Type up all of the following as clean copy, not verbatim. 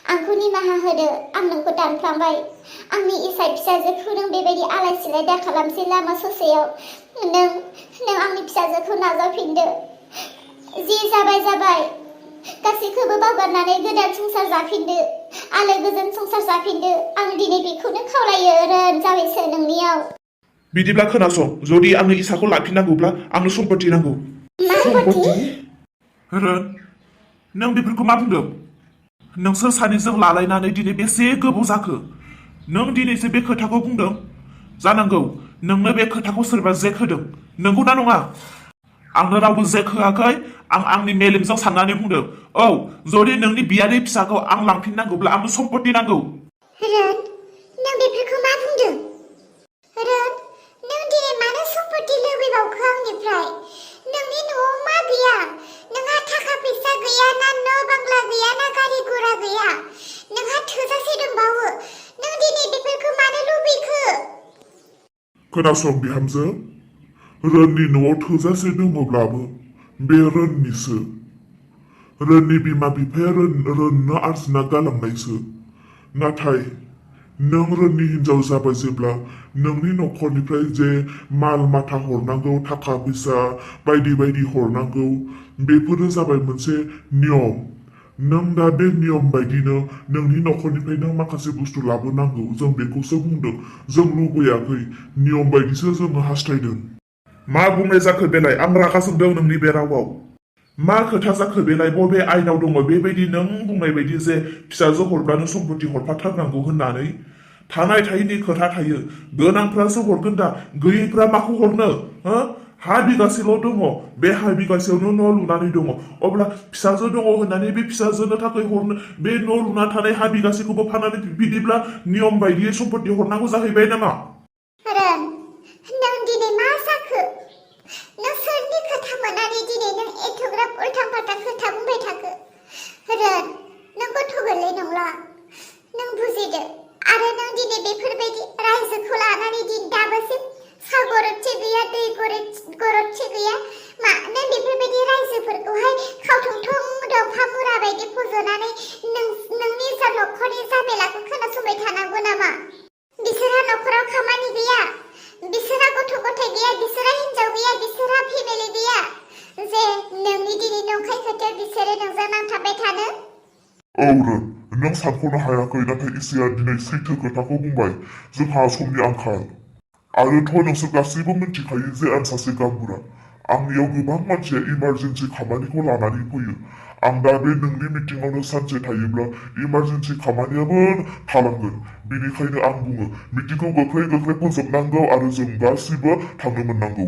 आंखौ निमाहा होदो आं नोंखौ दानफ्लांबाय आंनि इसाय फिसाजोखौ नों बेबायदि आलाय सिलाय दा खालामसै लामा ससेयाव नों आंनि फिसाजोखौ नाजावफिनदो जि जाबाय गासैखौबो बावगारनानै गोदान संसार जाफिनदो आलो गोजोन संसार जाफिनदो आं दिनै बेखौनो खावलायो रोन जाबायसो नोंनियाव बिदिब्ला खोनासं जुदि आंनि इसाखौ लाफिननांगौब्ला आंनो सम्पति नांगौ सम्पति रोन नों बेफोरखौ मा बुंदों नोंसोर सानैजों लालायनानै दिनै बेसे गोबाव जाखो नों दिनैसो बे खोथाखौ बुंदों जानांगौ नोंनो बे खोथाखौ सोरबा जेक होदों नंगौना नङा आंनो रावबो जेक होआखै आं आंनि मेलेमजों साननानै बुंदों औ जुदि नोंनि बियादै फिसाखौ आं लांफिननांगौब्ला आंनो सम्पति नांगौ रोन नों बेफोरखौ मा बुंदों रोन नों दिनै मानो सम्पति लुबैबावखो आंनिफ्राय नोंनि न'आव मा गैया नोंहा थाखा फैसा गैया ना न' बांला गैया ना गारि गुरा गैया नोंहा थोजासे दंबावो नों दिनै बेफोरखौ मानो लुबैखो खोनासं बिहामजो रोननि न'आव थोजासे दङब्लाबो बे रोननिसो रोननि बिमा बिफाया रोननो आरजिना गालांनायसो नाथाय नों रोननि हिनजाव जाबाय जेब्ला नोंनि न'खरनिफ्राय जे माल माथा हरनांगौ थाखा फैसा बायदि बायदि हरनांगौ बेफोरो जाबाय मोनसे नियम नों दा बे नियम बायदिनो नोंनि न'खरनिफ्राय नों माखासे बुस्थु लाबोनांगौ जों बेखौसो बुंदों जों लुबैयाखै नियम बायदिसो जोङो हास्थायदों मा बुंनाय जाखो बेलाय आं रागा जोंदों नोंनि बे रावाव मा खोथा जाखो बेलाय बबे आयेनाव दङ बेबायदि नों बुंनाय बायदि जे फिसाजो हरब्लानो सम्पति हरफाथारनांगौ होननानै थानाय थायैनि खोथा थायो गोनांफ्रासो हरगोन दा गैयैफ्रा माखौ हरनो हा बिगासेल' दङ बे हा बिगासेयावनो न' लुनानै दङ अब्ला फिसाजो दङ होननानै बे फिसाजोनो थाखाय हरनो बे न' लुना थानाय हा बिगासेखौबो फाननानै बिदिब्ला नियम बायदियै सम्पति हरनांगौ जाहैबाय नामा रोन नों दिनै मा जाखो नों सोरनि खोथा मोननानै दिनै नों एथ'ग्राब उल्थां फाल्थां खोथा बुंबाय थाखो रोन नों गथ' गोरलै नंला नों बुजिदो आरो नों दिनै बेफोरबायदि रायजोखौ लानानै दिन दाबोसिम सा गरदसे गैया दै गरदसे गैया मा नों बेफोरबायदि रायजोफोरखौहाय खावथुंथुं दंफां मुरा बायदि फज'नानै नोंनि जा न'खरनि जामेलाखौ खोनासंबाय थानांगौ नामा बिसोरहा न'खराव खामानि गैया बिसोरहा गथ' गथाय गैया बिसोरहा हिनजाव गैया बिसोरहा फेमिलि गैया जे नोंनि दिनै नंखाय खोथायाव बिसोरो नोंजों नांथाबबाय थानो औ रोन नों सानख'नो हायाखै नाथाय इसोरा दिनै सैथो खोथाखौ बुंबाय जोंहा समनि आंखाल आरोथ' नोंसोर गासैबो मिथिखायो जे आं सासे गावबुरा आंनियाव गोबां मानसिया इमारजेन्सि खामानिखौ लानानै फैयो आं दा बे नोंनि मिटिङावनो सानसे थायोब्ला इमारजेन्सि खामानियाबो थालांगोन बेनिखायनो आं बुङो मिटिंखौ गोख्रै फोजोबनांगौ आरो जों गासिबो थांनो मोननांगौ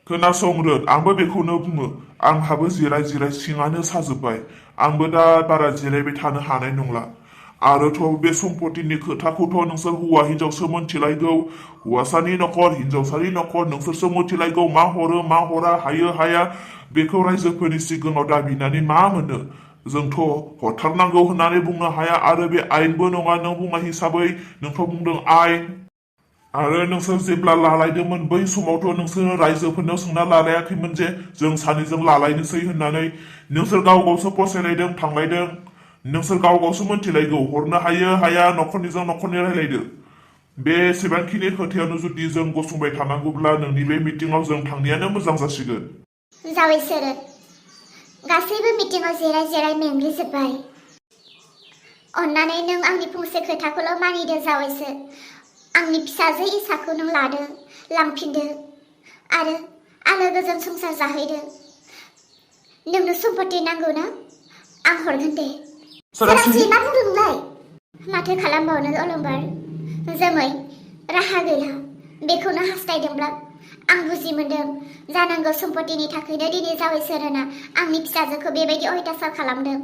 खोनासं रोन आंबो बेखौनो बुङो आंहाबो जिराय सिङानो साजोब्बाय आंबो दा बारा जिरायबाय थानो हानाय नंला आरोथ' बे सम्पतिनि खोथाखौथ' नोंसोर हौवा हिनजावसो मोनथिलायगौ हौवासानि न'खर हिनजावसानि न'खर नोंसोरसो मोनथिलायगौ मा हरो मा हरा हायो हाया बेखौ रायजोफोरनि सिगाङाव दाबिनानै मा मोनो जोंथ' हरथारनांगौ होननानै बुंनो हाया आरो बे आयेनबो नङा नों बुंनाय हिसाबै नोंथ' बुंदों आयेन आरो नोंसोर जेब्ला लालायदोंमोन बै समावथ' नोंसोर रायजोफोरनाव सोंना लालायाखैमोन जे जों सानैजों लालायनोसै होननानै नोंसोर गाव गावसो फसायलायदों थांलायदों नोंसोर गाव गावसो मोनथिलायगौ हरनो हायो हाया न'खरनिजों न'खरनि रायलायदो बेसेबांखिनि खोथायावनो जुदि जों गसंबाय थानांगौब्ला नोंनि बे मिटिङाव जों थांनायानो मोजां जासिगोन जाबायसो गासैबो मिटिङाव जिराय मेंग्लिजोब्बाय अन्नानै नों आंनि फंसे खोथाखौल' मानिदो जाबायसो आंनि फिसाजो इसाखौ नों लांफिनदो आरो आलो गोजोन संसार जाहैदो नोंनो सम्पति नांगौ ना आं हरगोन दे सोरांसि मा बुंदों नोंलाय माथो खालामबावनो अलंबार जोमै राहा गैला बेखौनो हास्थायदोंब्ला आं बुजि मोनदों जानांगौ सम्पतिनि थाखायनो दिनै जावै सोरना आंनि फिसाजोखौ बेबायदि अयथासार खालामदों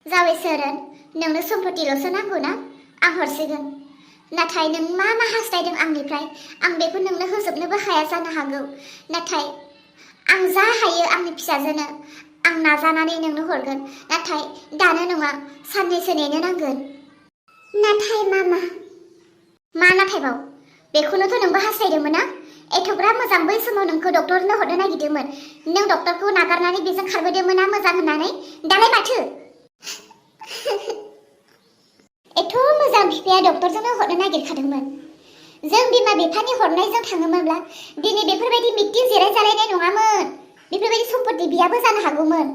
जावै सोरन नोंनो सम्पतिल'सो नांगौ ना आं हरसिगोन नाथाय नों मा हास्थायदों आंनिफ्राय आं बेखौ नोंनो होजोबनोबो हाया जानो हागौ नाथाय आं जा हायो आंनि फिसाजोनो आं नाजानानै नोंनो हरगोन नाथाय दानो नङा साननैसो नेनो नांगोन नाथाय मा नाथायबाव बेखौनोथ' नोंबो हास्थायदोंमोन ना एथ'ग्राब मोजां बै समाव नोंखौ डक्टरनो हरनो नागिरदोंमोन नों डक्टरखौ नागारनानै बेजों खारबोदोंमोन ना मोजां होननानै दालाय माथो एथ' मोजां बिफाया डक्टरजोंनो हरनो नागिरखादोंमोन। जों बिमा बिफानि हरनायजों थाङोमोनब्ला दिनै बेफोरबायदि मिटिं जिरायजालायनाय नङामोन। बेफोरबायदि सम्पति बियाबो जानो हागौमोन।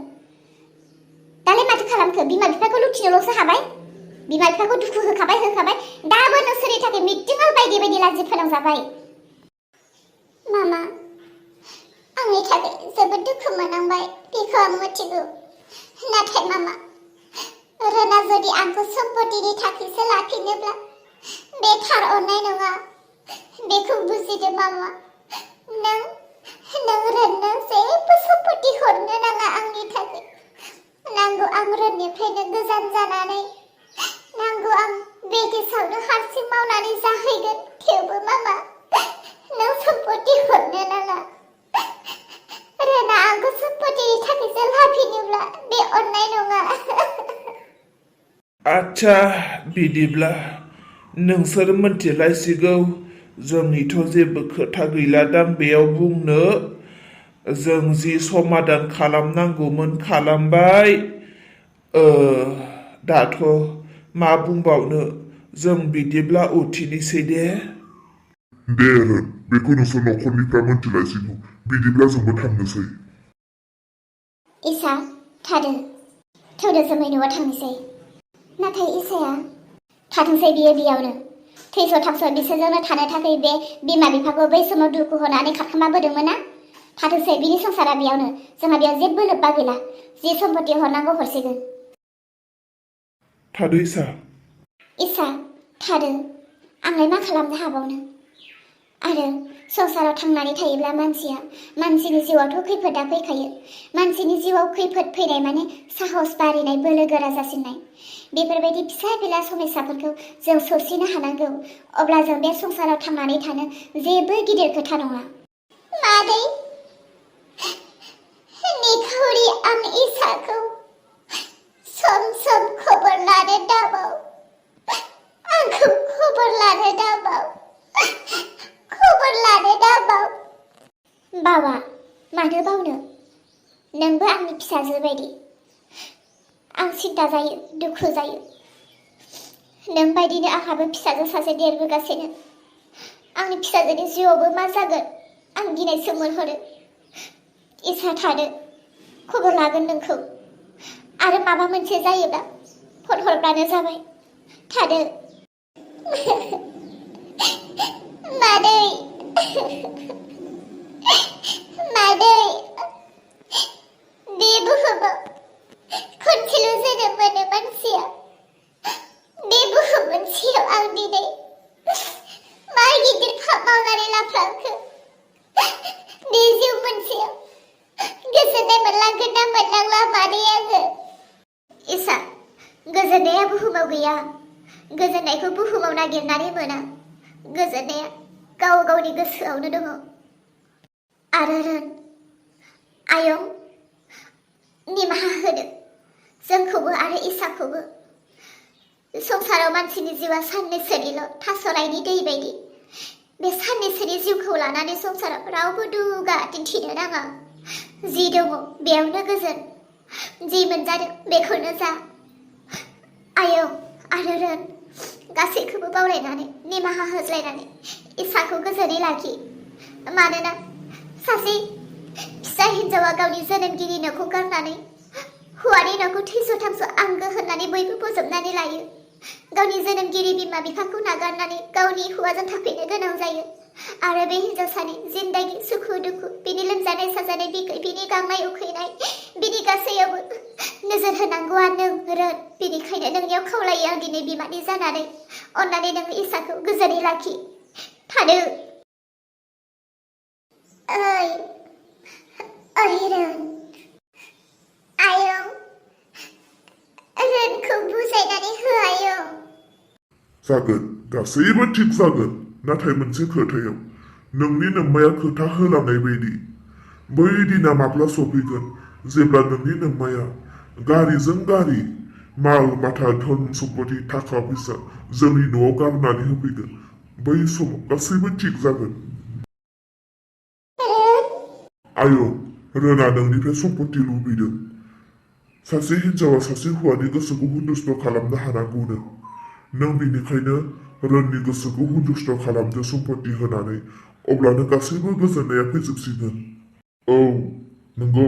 दालाय माथो खालामखो? बिमा बिफाखौ लुथिनोल'सो हाबाय। बिमा बिफाखौ दुखु होखाबाय। दाबो नोंसोरनि थाखाय मिटिङाव बायदि बायदि लाजि फोनांजाबाय। मामा, आंनि थाखाय जोबोद दुखु मोननांबाय, बेखौ आं मिथिगौ। नाथाय मामा, रोना जुदि आंखौ सम्पतिनि थाखायसो लाफिनोब्ला बे थार अननाय नङा। बेखौ बुजिदो मामा। नों रोननो जेबो सम्पति हरनो नाङा आंनि थाखाय। नांगौ आं रोननिफ्रायनो गोजान जानानै, नांगौ आं बे देशआवनो हारसिं मावनानै जाहैगोन। थेवबो मामा, नों सम्पति हरनो नाङा। रोना आंखौ सम्पतिनि थाखायसो लाफिनोब्ला बे अननाय नङा। आच्छा, बिदिब्ला नोंसोर मोनथिलायसिगौ। जोंनिथ' जेबो खोथा गैला दां बेयाव बुंनो। जों जि समाधान खालामनांगौमोन खालामबाय। दाथ' मा बुंबावनो, जों बिदिब्ला उथिनोसै दे। दे रोन, बेखौ नोंसोर न'खरनिफ्रा मोनथिलायसिगौ। बिदिब्ला जोंबो थांनोसै। इसा, थादो। थौदो जोमै न'आव थांनोसै। नाथाय इसाया थाथोंसै बियो बेयावनो। थैस' थांस' बिसोरजोंनो थानो थाखाय बे बिमा बिफाखौ बै समाव दुखु होनानै खारखोमाबोदोंमोन ना? थाथोंसै, बिनि संसारा बेयावनो। जोंहा बेयाव जेबो लोब्बा गैला। जि सम्पति हरनांगौ हरसिगोन। थादो इसा। इसा, थादो। आंलाय मा खालामनो हाबावनो? आरो संसाराव थांनानै थायोब्ला मानसिनि जिउआवथ' खैफोदा फैखायो। मानसिनि जिउआव खैफोद फैनाय माने साहस बारिनाय, बोलो गोरा जासिननाय। बेफोरबायदि फिसा फिला समस्याफोरखौ जों सौसिनो हानांगौ। अब्ला जों बे संसाराव थांनानै थानो जेबो गिदिर खोथा नङा। मादै, निखावरि आं इसाखौ सम सम खबर लानो दाबाव। आंखौ खबर लानो दाबाव। खबर लानो दाबाव। बावा, मानो बावनो? नोंबो आंनि फिसाजो बायदि। आं सिन्ता जायो, दुखु जायो। नों बायदिनो आंहाबो फिसाजो सासे देरबोगासिनो। आंनि फिसाजोनि जिउआवबो मा जागोन आं गिनाय सोमोनहरो। इसा, थादो। खबर लागोन नोंखौ। आरो माबा मोनसे जायोब्ला फन हरब्लानो जाबाय। थादो। मादै, मादै, बे बुहुमाव खनसेल' जोनोम मोनो मानसिया। बे बुहुम मोनसेयाव आं दिनै मा गिदिर पाप मावनानै लाफ्लांखो? बे जिउ मोनसेयाव गोजोननाय मोनलांगोन ना मोनलांला मादै आङो? इसा, गोजोननाया बुहुमाव गैया। गोजोननायखौ बुहुमाव नागिरनानै मोना। गोजोननाया गाव गावनि गोसोआवनो दङ। आरो रोन, आयं, निमाहा होदो जोंखौबो आरो इसाखौबो। संसाराव मानसिनि जिउआ साननैसोनिल' थास'नायनि दै बायदि। बे साननैसोनि जिउखौ लानानै संसाराव रावबो दुगा दिन्थिनो नाङा। जि दङ बेयावनो गोजोन। जि मोनजादों बेखौनो जा। आयं आरो रोन, गासैखौबो बावलायनानै, निमाहा होज्लायनानै इसाखौ गोजोनै लाखि। मानोना सासे फिसा हिन्जावा गावनि जोनोमगिरि न'खौ गारनानै हौवानि न'खौ थैस' थांस' आंगो होननानै बयबो बोजबनानै लायो। गावनि जोनोमगिरि बिमा बिफाखौ नागारनानै गावनि हौवाजों थाफैनो गोनां जायो। आरो बे हिन्जावसानि जिन्दागि सुखु दुखु, बिनि लोमजानाय साजानाय बिखै, बिनि गांनाय उखैनाय, बिनि गासैयावबो नोजोर होनांगौआ नों रोन। बेनिखायनो नोंनियाव खावलायो आं दिनै बिमानि जानानै, अन्नानै नों इसाखौ गोजोनै लाखि। थादो। ओइ रोन, आयं, रोनखौ बुजायनानै हो आयं। जागोन, गासैबो थिग जागोन। नाथाय मोनसे खोथायाव नोंनि नोम्माया खोथा होलांनाय बायदि बै दिना माब्ला सफैगोन जेब्ला नोंनि नोम्माया गारिजों गारि माल माथा धन सम्पति थाखा फैसा जोंनि न'आव गारनानै होफैगोन। बै समाव गासैबो थिग जागोन। आयं, रोना नोंनिफ्राय सम्पति लुबैदों। सासे हिन्जावा सासे हौवानि गोसोखौ हुलुस्थ' खालामनो हानांगौनो। नों बेनिखायनो रोननि गोसोखौ हुलुस्थुल खालामदो सम्पति होनानै अब्लानो गासैबो गोजोननाया फैजोबसिगोन। औ नंगौ